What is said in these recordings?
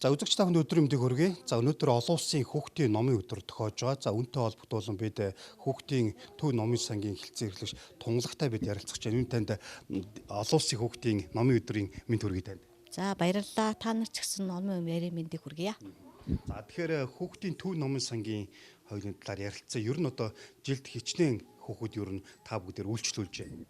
За, үзэгч та бүхэнд өдрийн мэндийг хүргэе. За, өнөөдөр олон улсын хүүхдийн номын өдөр тохиож байгаа. За, үүнтэй холбогдуулан бид хүүхдийн төв номын сангийн хэлтсийн эрхлэгч Тунгалагтай бид ярилцах гэж байна. Үүн танд олон улсын хүүхдийн номын өдрийн мэнд хүргэе танд. За, баярлалаа. Та нар ч гэсэн номын ярийн мэндийг хүргье. За, тэгэхээр хүүхдийн төв номын сангийн хоёрын талаар ярилцсан. Ер нь одоо жилд хичнээн хүүхэд ер нь та бүгдээр үйлчлүүлж байна?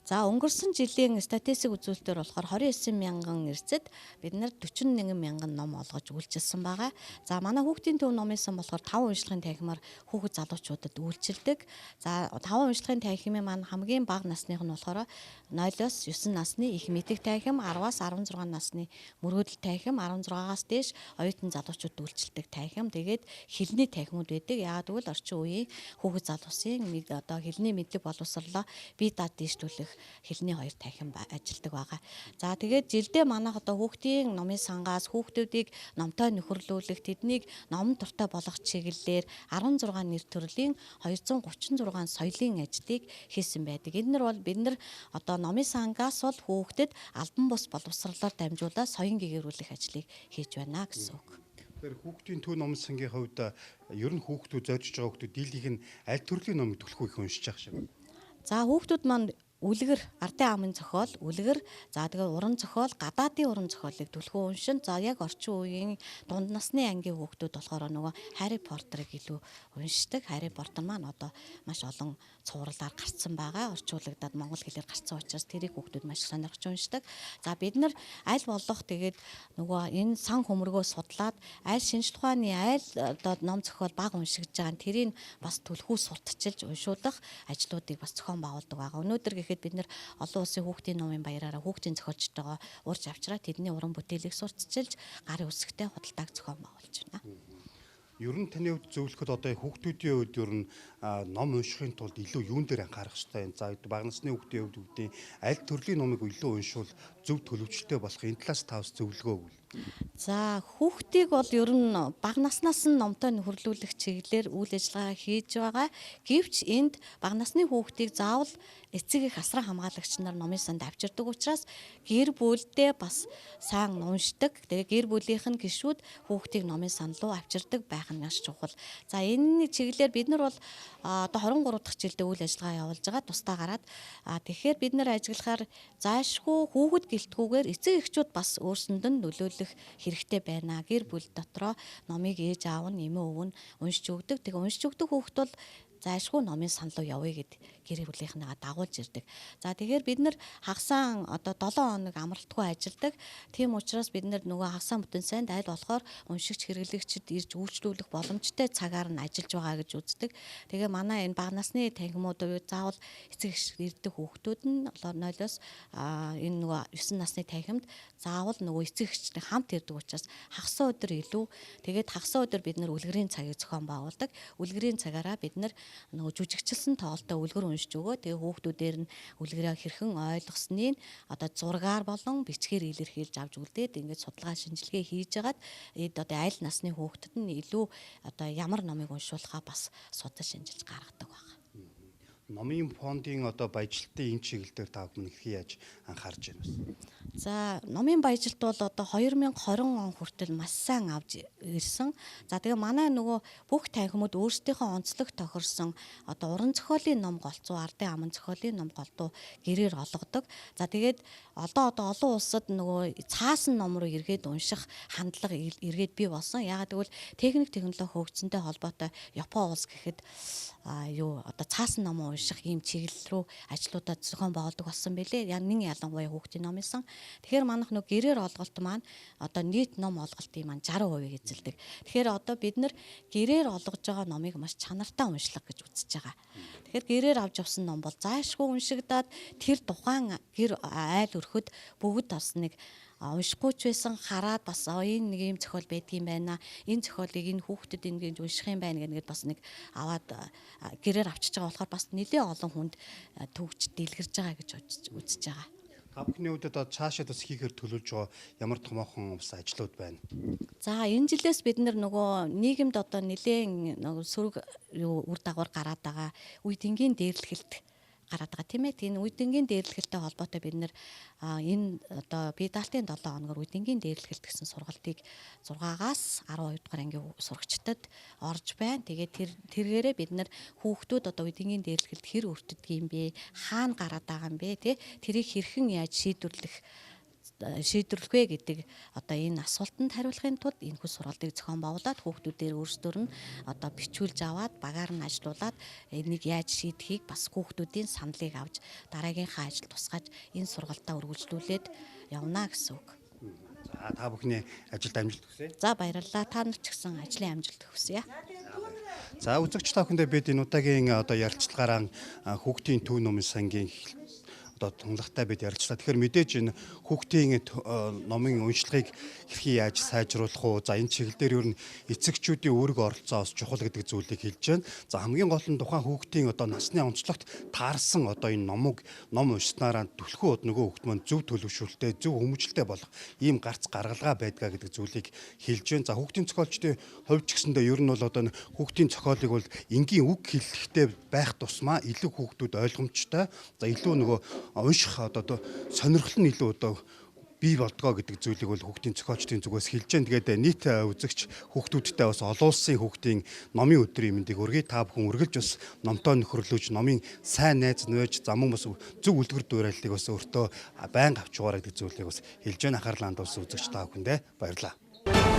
За, өнгөрсөн жилийн статистик үзүүлэлтээр болохоор 29 мянган эрсэд бид нар 41 мянган ном олгож үйлчилсэн байгаа. За, манай хүүхдийн төв номын сан болохоор 5 уншлагын танхимаар хүүхэд залуучуудад үйлчилдэг. За, 5 уншлагын танхимын маань хамгийн бага насных нь болохоор 0-оос 9 насны их мэдэх танхим, 10-аас 16 насны мөрөөдөл танхим, 16-аас дээш оюутан залуучуудад үйлчилдэг танхим. Тэгээд хэлний танхимууд байдаг. Яагаад гэвэл орчин үеийн хүүхэд залуусын одоо хэлний мэдлэг боловсрлоо бие даад дээшлүүлэх хэлний хоёр танхим ажилладаг байгаа. За, тэгээд жилдээ манайх одоо хүүхдийн номын сангаас хүүхдүүдийг номтой нөхөрлүүлэх, тэднийг номон дуртай болгох чиглэлээр 16 нэр төрлийн 236 соёлын ажлыг хийсэн байдаг. Энэ нар бол бид нар одоо номын сангаас бол хүүхдэд албан бус боловсрлоор дамжуулаад соён гэгэрүүлэх ажлыг хийж байна гэсэн үг. Тэгэхээр хүүхдийн төв номын сангийн хувьд ер нь хүүхдүүд, зоржиж байгаа хүүхдүүд дийлийнх нь аль төрлийн номыг түлхүү их уншиж байгаа шиг байна? За, хүүхдүүд маань үлгэр, ардын амын зохиол, үлгэр, за тэгээ уран зохиол, гадаадын уран зохиолыг түлхүү уншин. За, яг орчин үеийн дунд насны ангийн хүүхдүүд болохоор нөгөө Харри Поттерыг илүү уншдаг. Харри Поттер маань одоо маш олон цувралаар гарцсан байгаа. Орчуулагдаад монгол хэлээр гарцсан учраас тэрийг хүүхдүүд маш сонирхож уншдаг. За, бид нар аль болох тэгээд нөгөө энэ сан хөмргөө судлаад аль шинжлэх ухааны, аль одоо ном зохиол бага уншигдж байгаа нь тэрийг бас түлхүү сурталчилж уншуулах ажлуудыг бас зохион байгуулдаг байгаа. Өнөөдөр гэхэд бид нар олон улсын хүүхдийн номын баяраараа хүүхдийн зохиолчтойгоо урьж авчраа тэдний уран бүтээлийг сурталчилж гарын үсгтэй худалдааг зохион байгуулж байна. Ер нь таны хувьд зөвлөхөд одоо хүүхдүүдийн хувьд ер нь ном уншихын тулд илүү юун дээр анхаарах хэрэгтэй юм? За, бага насны хүүхдийн хувьд үүдийн аль төрлийн номыг илүү уншвал зөв төлөвчлөлтэй болох, энэ талаас та бас зөвлөгөө өгвөл. За, хүүхдийг бол ер нь бага наснаас нь номтой нөхөрлүүлэх чиглэлээр үйл ажиллагаа хийж байгаа. Гэвч энд бага насны хүүхдийг заавал эцэг их, асран хамгаалагч нар номын санд авчирдаг учраас гэр бүлдээ бас сайн уншдаг. Тэгээ гэр бүлийнх нь гишүүд хүүхдийг номын сан руу авчирдаг байх нь маш чухал. За, энэ чиглэлээр бид нар бол одоо 23 дахь жилдээ үйл ажиллагаа явуулж байгаа, тусдаа гараад. Тэгэхээр бид нар ажиглахаар заашгүй хүүхэд гэлтгүүгээр эцэг эхчүүд бас өөрсөнд нь нөлөөлөх хэрэгтэй байна. Гэр бүл дотроо номыг ээж аав нь, эмээ өвөө нь уншиж өгдөг. Тэгээ уншиж өгдөг хүүхэд бол зайлшгүй номын сан руу явъя гэд гэр бүлийнхнийгаа дагуулж ирдэг. За, тэгэхээр бид нар хагасаан одоо 7 хоног амралтгүй ажилладаг. Тийм учраас бид нар нөгөө хагасаа бүтэн сайнд аль болохоор уншигч хэрэглэгчид ирж үйлчлүүлэх боломжтой цагаар нь ажиллаж байгаа гэж үздэг. Тэгээ манай энэ бага насны танхимууд буюу заавал эцэг их ирдэг хүүхдүүд нь 0-оос энэ нөгөө 9 насны танхимд заавал нөгөө эцэг эхчтэй хамт ирдэг учраас хагасаа өдөр илүү, тэгээд хагасаа өдөр бид нар үлгэрийн цагийг зохион байгуулдаг. Үлгэрийн цагаараа бид нар нөгөө жүжигчилсэн тоглолтоо үлгэр уншиж өгөө. Тэгээ хүүхдүүдээр нь үлгэрээ хэрхэн ойлгосныг одоо зургаар болон бичгээр илэрхийлж авч үлдээд, ингээд судалгаа шинжилгээ хийж агаад эд одоо аль насны хүүхдэд нь илүү одоо ямар номыг уншуулахаа бас судлаж шинжилж гаргадаг байна. Номын фондын одоо баяжилтын энэ чиглэл дээр та бүхэн хэрхэн яаж анхаарч байна вэ? За, номын баяжилт бол одоо 2020 он хүртэл маш сайн авч ирсэн. За, тэгээ манай нөгөө бүх танхимууд өөрсдийнхөө онцлог тохирсон одоо уран зохиолын ном голцоо, ардын аман зохиолын ном голдуу гэрээр олгодог. За, тэгээд одоо олон улсад нөгөө цаасан ном руу эргээд унших хандлага эргээд бий болсон. Яагаад гэвэл техник технологи хөгжсөнтэй холбоотой Япон улс гэхэд юу одоо цаасан ном унших ийм чиглэл рүү ажлуудаа зохион байгуулдаг болсон билээ. Нэн ялангуяа хүүхдийн ном исэн. Тэгэхээр манайх нөгөө гэрээр олголт маань одоо нийт ном олголтын маань 60% эзэлдэг. Тэгэхээр одоо бид нар гэрээр олгож байгаа номыг маш чанартай уншлага гэж үзэж байгаа. Тэгэхээр гэрээр авч явсан ном бол зайлшгүй уншигдаад тэр тухайн гэр айл өрхөд бүгд бас нэг уншихгүй ч байсан хараад бас энэ нэг юм зохиол байдгийн байна. Энэ зохиолыг энэ хүүхдэд ингэж унших юм байна гэдэг бас нэг аваад гэрээр авчиж байгаа болохоор бас нэлээд олон хүнд төгж дэлгэрж байгаа гэж үзэж байгаа. Та бүхний хувьд одоо цаашаа бас хийхээр төлөвлөж байгаа ямар томоохон бас ажлууд байна? За, энэ жилээс бид нөгөө нийгэмд одоо нэлээд нөгөө сөрөг юу үр дагавар гараад байгаа үе тэнгийн дээрлэхэлт Гараад байгаа, тийм ээ. Тийм үе дэнгийн дээрлэхэлтэй холбоотой бид нэр энэ одоо бие даалтын 7 хоногор үе дэнгийн дээрлэхэлт гэсэн сургалтыг 6-аас 12 дугаар ангийн сурагчдад орж байна. Тэгээд тэргээрээ бид нэр хүүхдүүд одоо үе дэнгийн дээрлэхэлт хэр өртдөг юм бэ? Хаана гараад байгаа юм бэ? Тэ тэрийг хэрхэн яаж шийдвэрлэх вэ гэдэг одоо энэ асуултанд хариулахын тулд энэхүү сургалтыг зохион байгуулад хүүхдүүдээр өөрсдөр нь одоо бичүүлж аваад багаар нь ажиллуулад энийг яаж шийдэхийг бас хүүхдүүдийн саналыг авч дараагийнхаа ажил тусгаж энэ сургалтаа үргэлжлүүлээд явна гэсэн үг. За, та бүхний ажилд амжилт хүсье. За, баярлалаа. Та нар ч гэсэн ажлын амжилт хүсье. За, үзэгч та бүхэндээ бид энэ удаагийн одоо ярилцлагаараа хүүхдийн төв номын сангийн одоо тунлагтай бид ярилцлаа. Тэгэхээр мэдээж энэ хүүхдийн номын уншлагыг хэрхэн яаж сайжруулах уу? За, энэ чиглэл дээр ер нь эцэгчүүдийн үүрэг оролцоо бас чухал гэдэг зүйлийг хэлж байна. За, хамгийн гол нь тухайн хүүхдийн одоо насны онцлогт таарсан одоо энэ номыг ном уншсанараа түлхүү нөгөө хүүхд маань зөв төлөвшөлттэй, зөв хүмүүжлэлтэй болох ийм гарц гаргалгаа байдгаа гэдэг зүйлийг хэлж байна. За, хүүхдийн зохиолчдын хувьд ч гэсэндээ ер нь бол одоо энэ хүүхдийн зохиолыг бол энгийн үг хэллэгтэй байх тусмаа илүү хүүхдүүд ойлгомжтой. За, илүү нөгөө унших одоо сонирхол нь илүү одоо бий болдгоо гэдэг зүйлийг бол хүүхдийн зохиолчдын зүгээс хэлж байна. Тэгээд нийт үзэгч хүүхдүүдтэй бас олон улсын хүүхдийн номын өдрийн мэндийг өргөе. Та бүхэн үргэлж бас номтой нөхөрлөж, номын сайн найз нь байж, за мөн бас зөв үлгэр дуурайллыг бас өөртөө байнга авч яваарай гэдэг зүйлийг бас хэлж байна. Анхаарлаа хандуулсан үзэгч та бүхэндээ баярлалаа.